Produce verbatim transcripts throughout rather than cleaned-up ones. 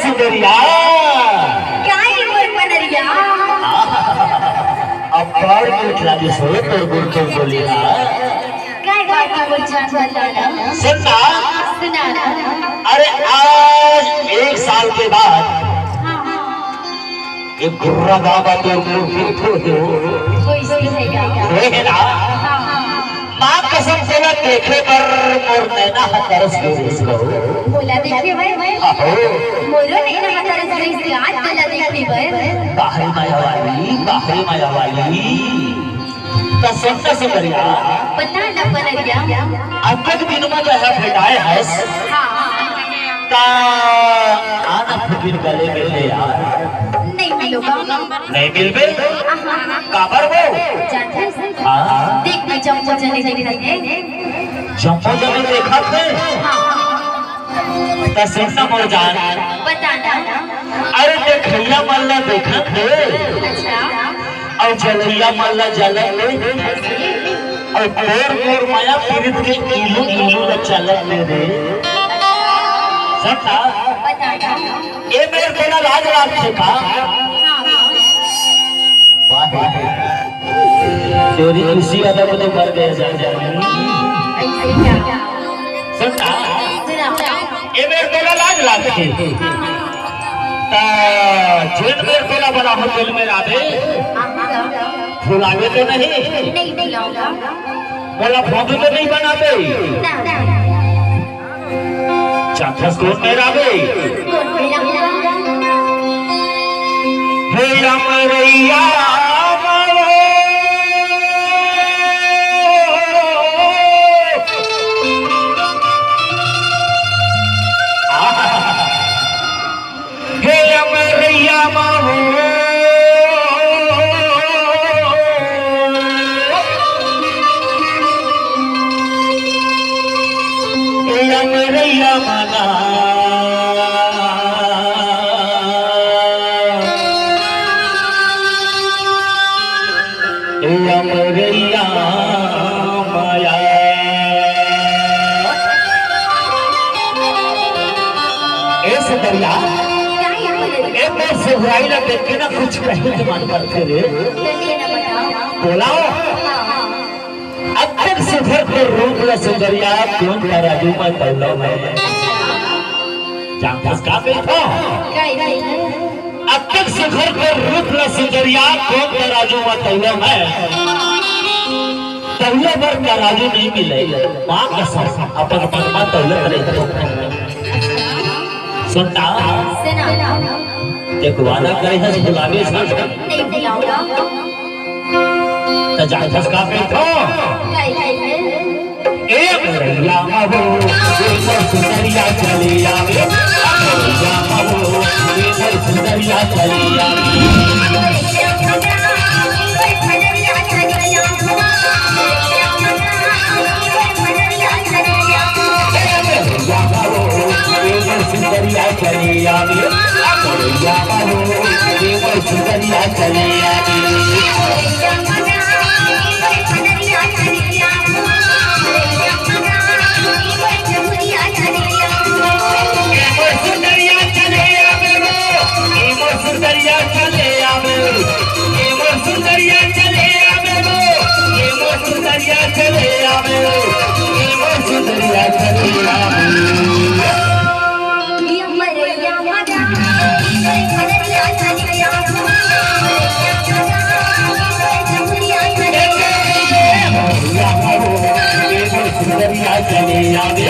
सुंदरिया। काय मोर मनरिया? अब्बड़ मीठ लागिस हो तोर गुरखुर बोली हा। काय बात है मोर जान, बता ना। सुन ना। सुना ना। अरे, आज एक साल के बाद हाँ, हाँ। एक गुर्रा गाँव का तोर मुंह फिर थोड़े हो। वो इसलिए है क्या? वो है ना? हाँ, हाँ। माँ कसम, तोला देखे बर मोर नैना ह तरस गे रिहिस गो। मोला देखे बर? आहो। मोरो नैना ह तरस गे रिहिस गा, तोला देखे बर। बाहरी माया वाली, बाहरी माया वाली। त सुन ना सुंदरिया। बता ना पनरिया। अतक दिन म तैं ह भेटाए हस। हाँ। त आना फिर गले मिल ले यार। नहीं मिलोगा। नहीं मिलबे? हाँ। काबर वो? जानथस? हाँ। देख, मैं जम्मो जने देखत हे। जम्मो जने देखत हे? हाँ। त सुन ना मोर जान। बता ना। अरे देखइया मन ला देखत हे। अच्छा। अउ जलइया मन ला जलत हे। अउ तोर मोर माया पीरित के इलू इलू ला चलत हे रे। सुन ना। बता ना। ए मेर तोला लाज लागथे का? हाँ। वाह। तेरी खुशी अदा को तो मर गए जा जाए। ऐसे क्या? सुन ना। सुना। ए मेर तोला लाज लागथे। हाँ। त जेन मेर तोला बलाहूँ तेन मेर आबे। हाँ। भुलाबे तो नहीं? नहीं भुलाऊंगा। मोला फोन तो नहीं बनाबे? ना। चाथस कोन मेर आबे? कोन मेर आबे? हे अमरैया मावो। हे अमरैया मावो। ए अमरैया मना। ए अमरैया माया। ए सुंदरिया, ए मोर सुघराई ला देख के ना कुछ कहे के मन करथे रे। बोलाओ। अतेक सुघर तोर रूप ला सुंदरिया, कोन तराजू म तौलंव मैं? जानथस का कहिथंव? अतेक सुघर तोर रूप ला सुंदरिया, कोन तराजू म तौलंव मैं? तौले बर तराजू नइ मिले, माँ कसम, अपन मन म तौलत रहिथंव। सुन ना। सुना। एक वादा करे हस, भुलाबे झन। नहीं भुलाऊंगा। त जानथस का कहिथंव? काय, काय, काय? ए अमरैया मावो, ए मोर सुंदरिया चले आवे। अमरैया मावो, ए मोर सुंदरिया चले आवे। ए अमरैया मावो, ए मोर सुंदरिया चले आवे। अमरैया मावो, ए मोर सुंदरिया चले आवे। ए मोर सुंदरिया चले आवे रे, ए मोर सुंदरिया चले आवे, ए मोर सुंदरिया चले आवे रे, ए मोर सुंदरिया चले आवे, ए मोर सुंदरिया चले आवे। सुंदरिया चले आवे,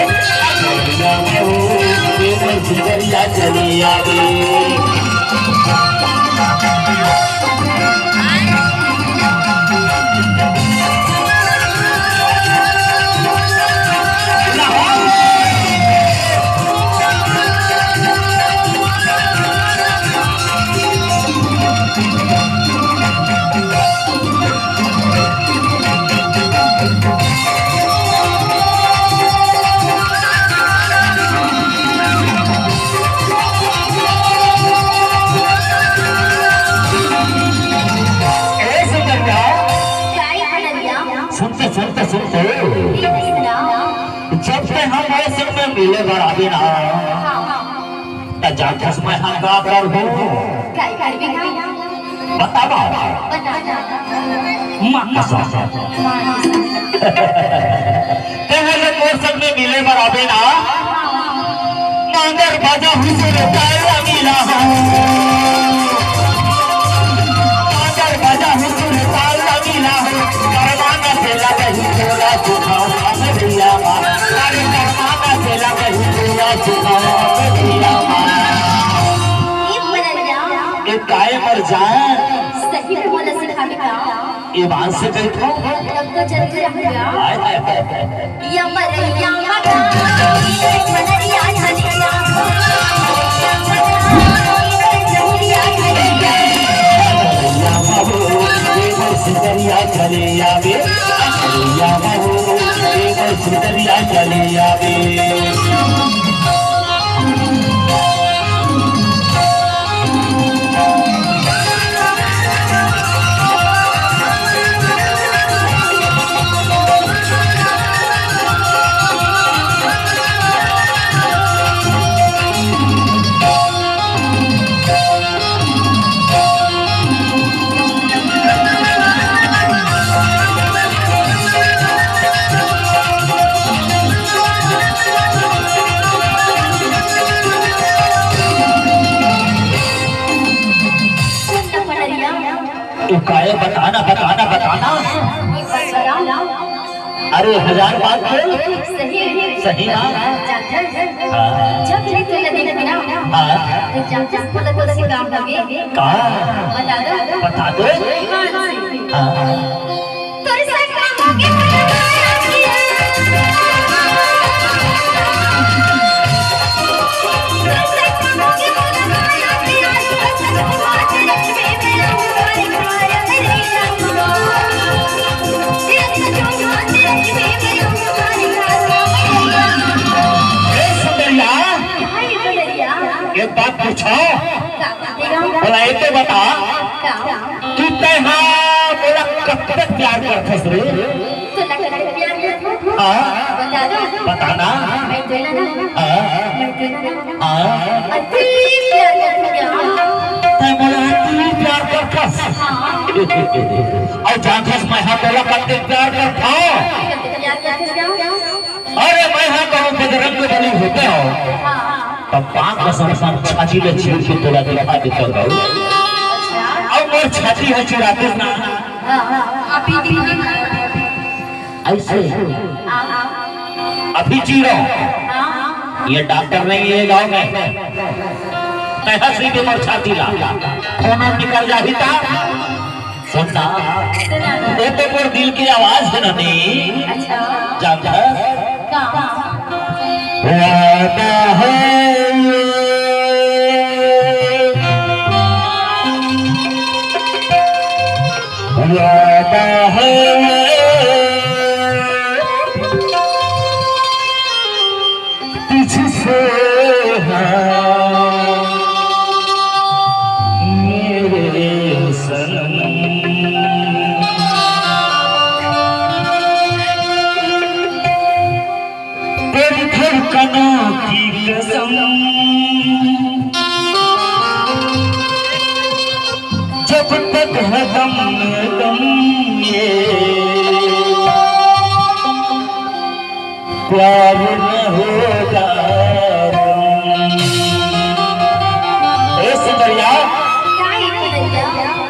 सुंदरिया चले आवे। ए सुंदरिया, सुनते, सुनते, सुनते। जब से हम ए संग में मिले बर आबे ना, जाथस मैं हम का करहूँ? काय करबे का? बतावा। बता ना। माँ कसम। माँ कसम। तें ह जब मोर संग में मिले बर आबे ना, मांगर बाजा हुजूर ताला मिला हो। मांगर बाजा हुजूर ताला मिला हो। परवाना से लगही तोला सुखाओ अमरिया माँ। अरे परवाना से लगही तोला सुखाओ अमरिया माँ। ए बनरिया। ए काय मर जाए? सही में मोला सिखाबे का? ए बात से कहिथो। तब तो जरूर रहूँगा। हाय, हाय, हाय, हाय। या मरैया मगा, मनरिया झरिया। या बाबू, ये मोर सिकरिया चले आवे। या बाबू, ये मोर सिकरिया चले आवे। सुन ना पटरिया। तू काहे बताना, बताना, बताना? ये बतरा। अरे हजार बात बोल। सही। सही ना? जाथस। हाँ। जब भी तोला देखहूँ ना, हाँ। तो जाथस बोला तो से काम लगे। का? बता दो। बता दो। हाँ। हाँ। तोरे संग काम होगे। ए सुंदरिया, एक बात पूछो। बोला, ये तो बता कि तैं हा मोला कब तक प्यार करथस रे? हाँ? बताना। हाँ। हाँ। तैं मोला अति प्यार करथस। हाँ। अउ जानथस मैं हा तोला कतेक प्यार करथंव। अरे मैं हा कहूँ बजरंग बली होते हो। हाँ। तब पाँच कसम छाती ले छील के तोला दिखा देता हूँ। अउ मोर छाती हे चिराते ना। हाँ, हाँ। अभी चीरो। ये डॉक्टर नहीं है गाँव में। तैं हंसी के मोर छाती ला। खून निकल जाही ता। सुन ना। ये तो मोर दिल की आवाज हे ना नी। अच्छा। जानथस? वादा है ये। वादा है तुझसे, हाँ, मेरे सनम। तेरी धड़कनों की कसम, जब तक है दम में दम ये प्यार न होगा। ए सुंदरिया,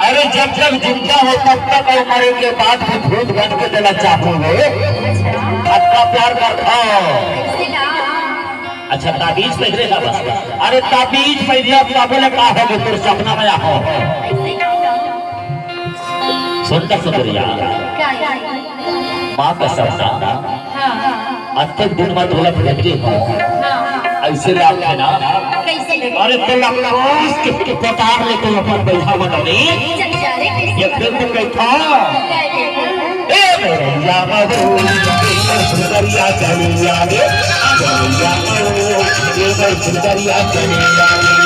अरे जब तक जिंदा हो तब तक, अउ मरे के बाद भी भूत बन के देना चाहूंगे। पक्का प्यार करथंव। अच्छा, ताबीज पहिरे ला बस। अरे, ताबीज पहिरिया, तब ले का होगे, तोर सपना में आहो। सुन ना सुंदरिया। माँ कसम ना। अतेक दिन में तोला भेटे हो। अइसे लागथे ना। अरे, तोला कोस के, के कोठार ले तोला अपन बैठा बना ले। ये फिर तो कहता। ए मोरैया बहू, ए मोर सुंदरिया चलिया रे, आ मोरैया बहू, ए मोर सुंदरिया चलिया रे।